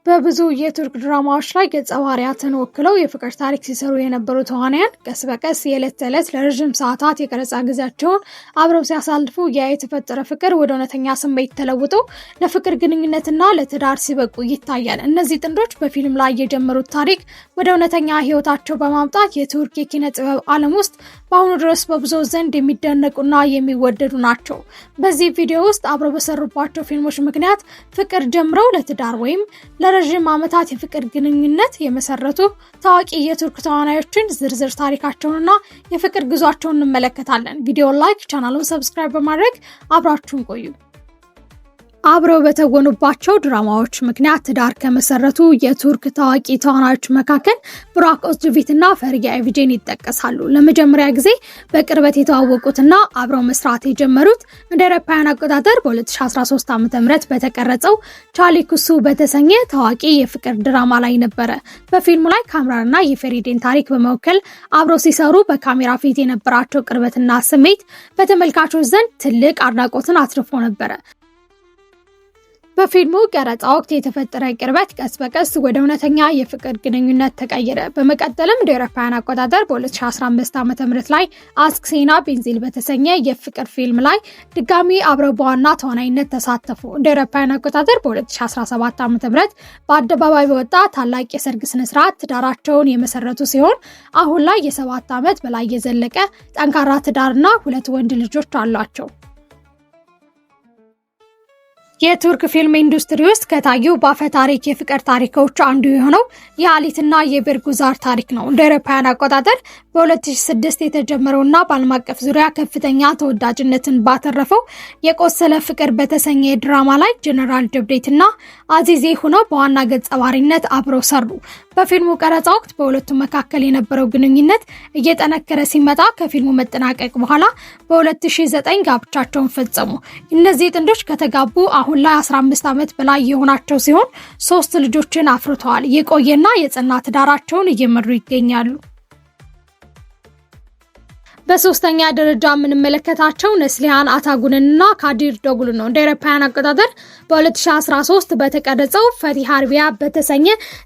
በብዙ የቱርክ ድራማዎች ላይ ገጸ ባህሪያትን ወክለው የፍቅር ታሪክ ሲሰሩ የነበሩ ተዋንያን ቀስ በቀስ የዕለት ተዕለት ለረዥም ሰዓታት የቀረጻ ጊዜያቸውን አብረው ሲያሳልፉ ያ የተፈጠረ ፍቅር ወደ እውነተኛ ስሜት ተለውጦ ለፍቅር ግንኙነትና ለትዳር ሲበቁ ይታያል። እነዚህ ጥንዶች በፊልም ላይ የጀመሩት ታሪክ ወደ እውነተኛ ሕይወታቸው በማምጣት የቱርክ የኪነ ጥበብ ዓለም ውስጥ በአሁኑ ድረስ በብዙ ዘንድ የሚደነቁና የሚወደዱ ናቸው። በዚህ ቪዲዮ ውስጥ አብረው በሰሩባቸው ፊልሞች ምክንያት ፍቅር ጀምረው ለትዳር ወይም ለረዥም ዓመታት የፍቅር ግንኙነት የመሰረቱ ታዋቂ የቱርክ ተዋናዮችን ዝርዝር ታሪካቸውንና የፍቅር ጉዟቸውን እንመለከታለን። ቪዲዮ like፣ ቻናሉን subscribe በማድረግ አብራችሁን ቆዩ። አብረው በተወኑባቸው ድራማዎች ምክንያት ትዳር ከመሰረቱ የቱርክ ታዋቂ ተዋናዮች መካከል ቡራክ ኦዝቺቪትና ፈሪያ ኤቪጄን ይጠቀሳሉ። ለመጀመሪያ ጊዜ በቅርበት የተዋወቁትና አብረው መስራት የጀመሩት እንደ አውሮፓውያን አቆጣጠር በ2013 ዓ.ም በተቀረጸው ቻሊኩሱ በተሰኘ ታዋቂ የፍቅር ድራማ ላይ ነበረ። በፊልሙ ላይ ካምራንና የፌሪዴን ታሪክ በመወከል አብረው ሲሰሩ በካሜራ ፊት የነበራቸው ቅርበትና ስሜት በተመልካቾች ዘንድ ትልቅ አድናቆትን አትርፎ ነበረ። በፊልሙ ቀረጻ ወቅት የተፈጠረ ቅርበት ቀስ በቀስ ወደ እውነተኛ የፍቅር ግንኙነት ተቀየረ። በመቀጠልም እንደ አውሮፓውያን አቆጣጠር በ2015 ዓ.ም ላይ አስክ ሴና ቤንዚል በተሰኘ የፍቅር ፊልም ላይ ድጋሚ አብረው በዋና ተዋናይነት ተሳተፉ። እንደ አውሮፓውያን አቆጣጠር በ2017 ዓ.ም በአደባባይ በወጣ ታላቅ የሰርግ ስነስርዓት ትዳራቸውን የመሰረቱ ሲሆን አሁን ላይ የ7 ዓመት በላይ የዘለቀ ጠንካራ ትዳርና 2 ወንድ ልጆች አሏቸው። የቱርክ ፊልም ኢንዱስትሪ ውስጥ ከታዩ በአፈ ታሪክ የፍቅር ታሪኮች አንዱ የሆነው የአሊትና የቤርጉዛር ታሪክ ነው። እንደ አውሮፓውያን አቆጣጠር በ2006 የተጀመረውና በዓለም አቀፍ ዙሪያ ከፍተኛ ተወዳጅነትን ባተረፈው የቆሰለ ፍቅር በተሰኘ ድራማ ላይ ጀነራል ጀብዴትና አዚዜ ሆነው በዋና ገጸ ባህሪነት አብረው ሰሩ። በፊልሙ ቀረጻ ወቅት በሁለቱ መካከል የነበረው ግንኙነት እየጠነከረ ሲመጣ ከፊልሙ መጠናቀቅ በኋላ በ2009 ጋብቻቸውን ፈጸሙ። እነዚህ ጥንዶች ከተጋቡ አሁን ላይ 15 ዓመት በላይ የሆናቸው ሲሆን 3 ልጆችን አፍርተዋል። የቆየና የጸና ትዳራቸውን እየመሩ ይገኛሉ። በሶስተኛ ደረጃ የምንመለከታቸው ነስሊሃን አታጉንና ካዲር ዶግሉ ነው። እንደ አውሮፓውያን አቆጣጠር በ2013 በተቀረጸው ፈቲህ አርቢያ በተሰኘ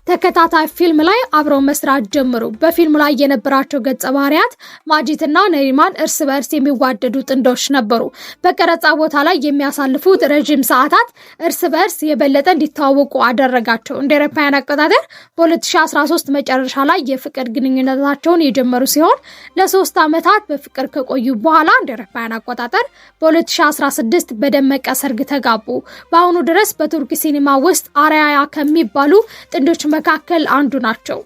ተከታታይ ፊልም ላይ አብረው መስራት ጀመሩ። በፊልሙ ላይ የነበራቸው ገጸ ባህሪያት ማጂትና ነሪማን እርስ በእርስ የሚዋደዱ ጥንዶች ነበሩ። በቀረጻ ቦታ ላይ የሚያሳልፉት ረዥም ሰዓታት እርስ በእርስ የበለጠ እንዲተዋወቁ አደረጋቸው። እንደ አውሮፓውያን አቆጣጠር በ2013 መጨረሻ ላይ የፍቅር ግንኙነታቸውን የጀመሩ ሲሆን ለ3 ዓመታት በፍቅር ከቆዩ በኋላ እንደ አውሮፓውያን አቆጣጠር በ2016 በደመቀ ሰርግ ተጋቡ። በአሁኑ ድረስ በቱርክ ሲኒማ ውስጥ አርአያ ከሚባሉ ጥንዶች መካከል አንዱ ናቸው።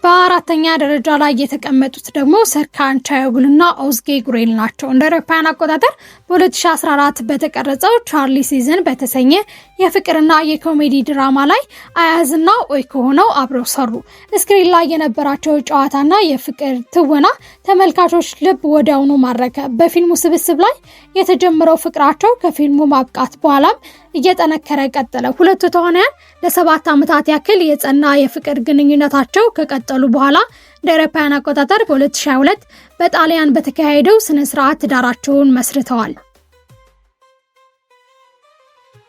በአራተኛ ደረጃ ላይ የተቀመጡት ደግሞ ሰርካን ቻዮግሉና ኦዝጌ ጉሬል ናቸው። እንደ አውሮፓውያን አቆጣጠር በ2014 በተቀረጸው ቻርሊ ሲዝን በተሰኘ የፍቅርና የኮሜዲ ድራማ ላይ አያዝና ኦይኩ ሆነው አብረው ሰሩ። screen ላይ የነበራቸው ጨዋታና የፍቅር ትወና ተመልካቾች ልብ ወዲያውኑ ማረከ። በፊልሙ ስብስብ ላይ የተጀመረው ፍቅራቸው ከፊልሙ ማብቃት በኋላም እየጠነከረ ቀጠለ። ሁለቱ ተዋናያን ለ7 ዓመታት ያክል የጸና የፍቅር ግንኙነታቸው ከቀጠሉ በኋላ እንደ አውሮፓውያን አቆጣጠር በ2022 በጣሊያን በተካሄደው ስነ ስርዓት ትዳራቸውን መስርተዋል።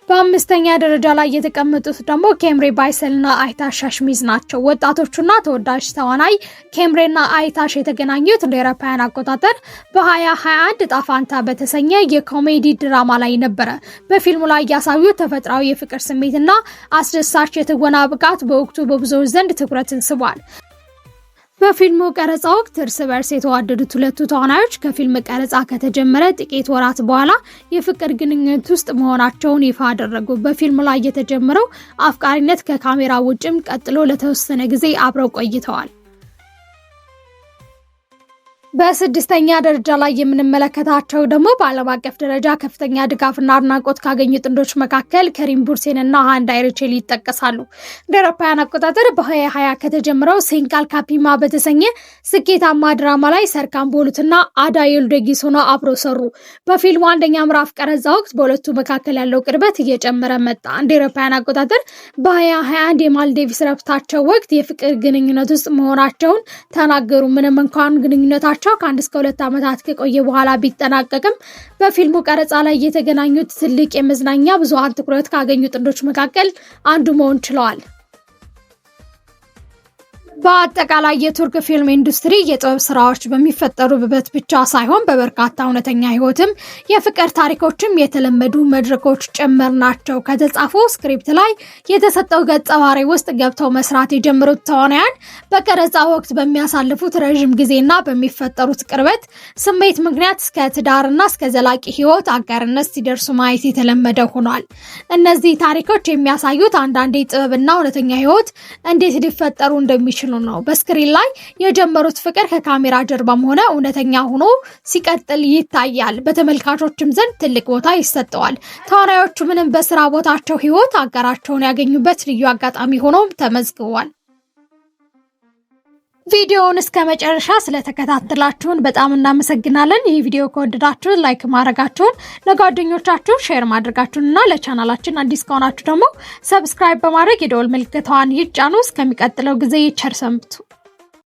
በአምስተኛ ደረጃ ላይ የተቀመጡት ደግሞ ኬምሬ ባይሰልና አይታሽ ሻሽሚዝ ናቸው። ወጣቶቹና ተወዳጅ ተዋናይ ኬምሬና አይታሽ የተገናኙት እንደ አውሮፓውያን አቆጣጠር በ2021 ዕጣ ፋንታ በተሰኘ የኮሜዲ ድራማ ላይ ነበረ። በፊልሙ ላይ ያሳዩት ተፈጥሯዊ የፍቅር ስሜትና አስደሳች የትወና ብቃት በወቅቱ በብዙዎች ዘንድ ትኩረትን ስቧል። በፊልሙ ቀረጻ ወቅት እርስ በርስ የተዋደዱት ሁለቱ ተዋናዮች ከፊልም ቀረጻ ከተጀመረ ጥቂት ወራት በኋላ የፍቅር ግንኙነት ውስጥ መሆናቸውን ይፋ አደረጉ። በፊልሙ ላይ የተጀመረው አፍቃሪነት ከካሜራ ውጭም ቀጥሎ ለተወሰነ ጊዜ አብረው ቆይተዋል። በስድስተኛ ደረጃ ላይ የምንመለከታቸው ደግሞ በዓለም አቀፍ ደረጃ ከፍተኛ ድጋፍና አድናቆት ካገኙ ጥንዶች መካከል ከሪም ቡርሴንና ሃንዴ ኤርቼል ይጠቀሳሉ። እንደ አውሮፓውያን አቆጣጠር በ2020 ከተጀመረው ሴንካል ካፒማ በተሰኘ ስኬታማ ድራማ ላይ ሰርካን ቦሉትና አዳ የልደጊስ ሆነው አብረው ሰሩ። በፊልሙ አንደኛ ምዕራፍ ቀረጻ ወቅት በሁለቱ መካከል ያለው ቅርበት እየጨመረ መጣ። እንደ አውሮፓውያን አቆጣጠር በ2021 የማልዲቭስ ረፍታቸው ወቅት የፍቅር ግንኙነት ውስጥ መሆናቸውን ተናገሩ። ምንም እንኳን ግንኙነታቸው ፍቅራቸው ከ1 እስከ 2 ዓመታት ከቆየ በኋላ ቢጠናቀቅም በፊልሙ ቀረጻ ላይ የተገናኙት ትልቅ የመዝናኛ ብዙሃን ትኩረት ካገኙ ጥንዶች መካከል አንዱ መሆን ችለዋል። በአጠቃላይ የቱርክ ፊልም ኢንዱስትሪ የጥበብ ስራዎች በሚፈጠሩበት ብቻ ሳይሆን በበርካታ እውነተኛ ህይወትም የፍቅር ታሪኮችም የተለመዱ መድረኮች ጭምር ናቸው። ከተጻፈው script ላይ የተሰጠው ገጸ ባህሪ ውስጥ ገብተው መስራት የጀመሩት ተዋናያን በቀረጻ ወቅት በሚያሳልፉት ረዥም ጊዜና በሚፈጠሩት ቅርበት ስሜት ምክንያት እስከ ትዳርና እስከ ዘላቂ ህይወት አጋርነት ሲደርሱ ማየት የተለመደ ሆኗል። እነዚህ ታሪኮች የሚያሳዩት አንዳንዴ ጥበብና እውነተኛ ህይወት እንዴት ሊፈጠሩ እንደሚችሉ ነው። በ screen ላይ የጀመሩት ፍቅር ከካሜራ ጀርባም ሆነ እውነተኛ ሆኖ ሲቀጥል ይታያል። በተመልካቾችም ዘንድ ትልቅ ቦታ ይሰጠዋል። ተዋናዮቹ ምንም በስራ ቦታቸው ህይወት አጋራቸውን ያገኙበት ልዩ አጋጣሚ ሆኖም ተመዝግቧል። ቪዲዮውን እስከ መጨረሻ ስለተከታተላችሁን በጣም እናመሰግናለን። ይህ ቪዲዮ ከወደዳችሁ like ማድረጋችሁን፣ ለጓደኞቻችሁ share ማድረጋችሁን እና ለቻናላችን አዲስ ከሆናችሁ ደግሞ subscribe በማድረግ የደወል ምልክቷን ይጫኑ። እስከሚቀጥለው ጊዜ ቸር ሰንብቱ።